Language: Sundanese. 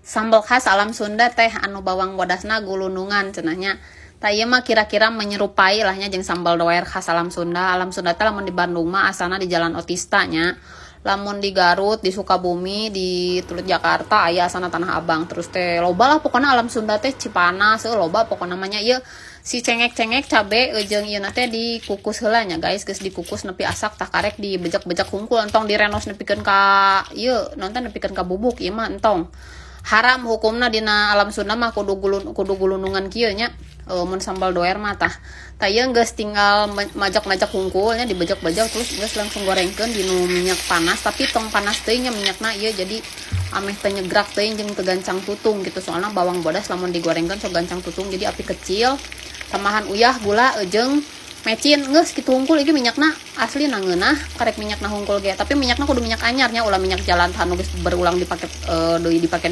Sambal khas alam Sunda teh anu bawang bodasna gulunungan cenah nya. Tah, ieu mah kira-kira menyerupai lah nya jeung sambal doer khas alam Sunda. Alam Sunda teh lamun di Bandung mah asalna di Jalan Otista nya. Lamun di Garut, di Sukabumi, di Teluk Jakarta aya asana Tanah Abang. Terus teh loba lah pokoknya alam Sunda teh, Cipanas heuh, loba pokokna namanya. Ieu si cengek-cengek cabe jeung ieu teh dikukus heula nya, guys. Geus dikukus nepi asak, tah karek dibejek-bejek hungkul. Entong direnos nepikeun ka ieu nonton, nepikeun ka bubuk, ieu mah entong, haram hukumna. Dina alam Sunda mah kudu gulun, kudu gulunungan kieu nya mun sambal doer mah. Tah tah, ieu geus tinggal majak-majak hungkul nya, dibejek-bejek, terus geus langsung gorengkeun dinu minyak panas, tapi tong panas teuing nya minyakna ieu, jadi ameh teu nyegrak teuing jeung teu gancang tutung gitu. Soalnya bawang bodas lamun digorengkeun sok gancang tutung, jadi api kecil, tambahan uyah, gula, jeung mecin, geus kitu hungkul. Iki minyakna asli na ngeunah, karek minyakna hungkul ge, tapi minyakna kudu minyak anyar nya, ulah minyak jalan anu geus berulang dipake deui dipake.